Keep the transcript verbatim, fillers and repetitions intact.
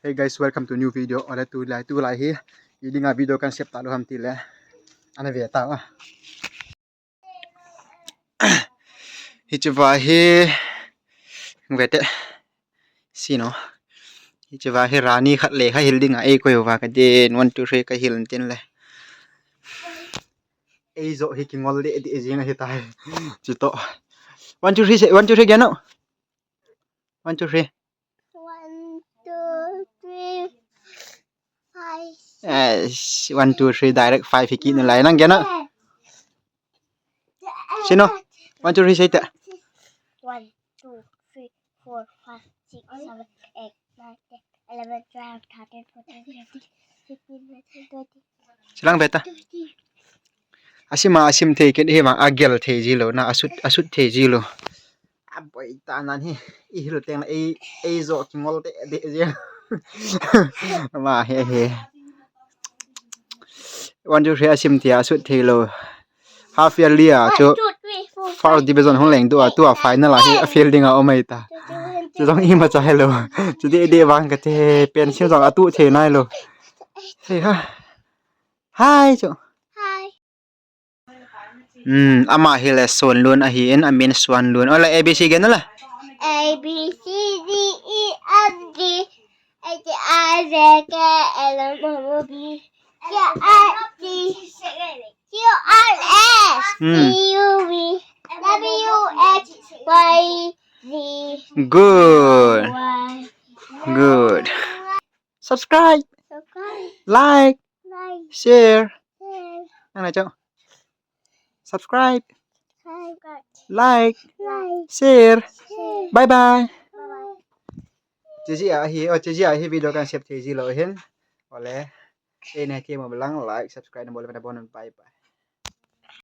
Hey guys, welcome to new video. Ole tulai, tulai hi, i dinga video kan sep talou ham tile. Ana ve tao a. Hiche va hi, vete. Sino. Hiche va hi rani khat le kha hil dinga eikoi uva kadin, one, two, three kahil tin le. Eijo hi kingol le di jing ahi tai. Chuto. One, two, three, say, one, two, three, geno. One, two, three. One, two, three, five, six. Yes, one, two, three, direct five hi kit nalai nang geno. Sino. One, two, three, say ta. One, two, three, four, five, six, seven, eight, nine, ten, eleven, twelve, thirteen, fourteen, fifteen, sixteen, seventeen, eighteen, nineteen, twenty. Silang beta. Twenty. Asima asim thei kit hi ma agel thei jilou na asut, asut thei jilou. Aboi ta nan hi. I hil teng la ei, eijo kingol te de je. Ma he he. One, two, three asim thei asut thei lou. Half yearly a chu first division hung leng tua, tua final a hi a fail dinga um ahi ta. Chu jong ima cha helou. Chu de de vang kate pencil jong atu thei nailou. Hei ha. Hi chu. Hi. Hmm, ama hi le Suanlun ahi in, amin Suanlun. Ole A B C gen le. A B C D E F G H I J K L M N O P Q R T U R S Hmm. U V W X Y Z. Good. Y. Good. Subscribe. Subscribe. Like. Like. Share. Share. Nang na chao. Subscribe. Subscribe. Like. Like. Share. Share. Bye bye. Bye bye. Cheji ahi, oh, cheji ahi video kan sep thei jilou hin. Ole. Ei na ke mo lang like, subscribe na bol na bon, bye bye.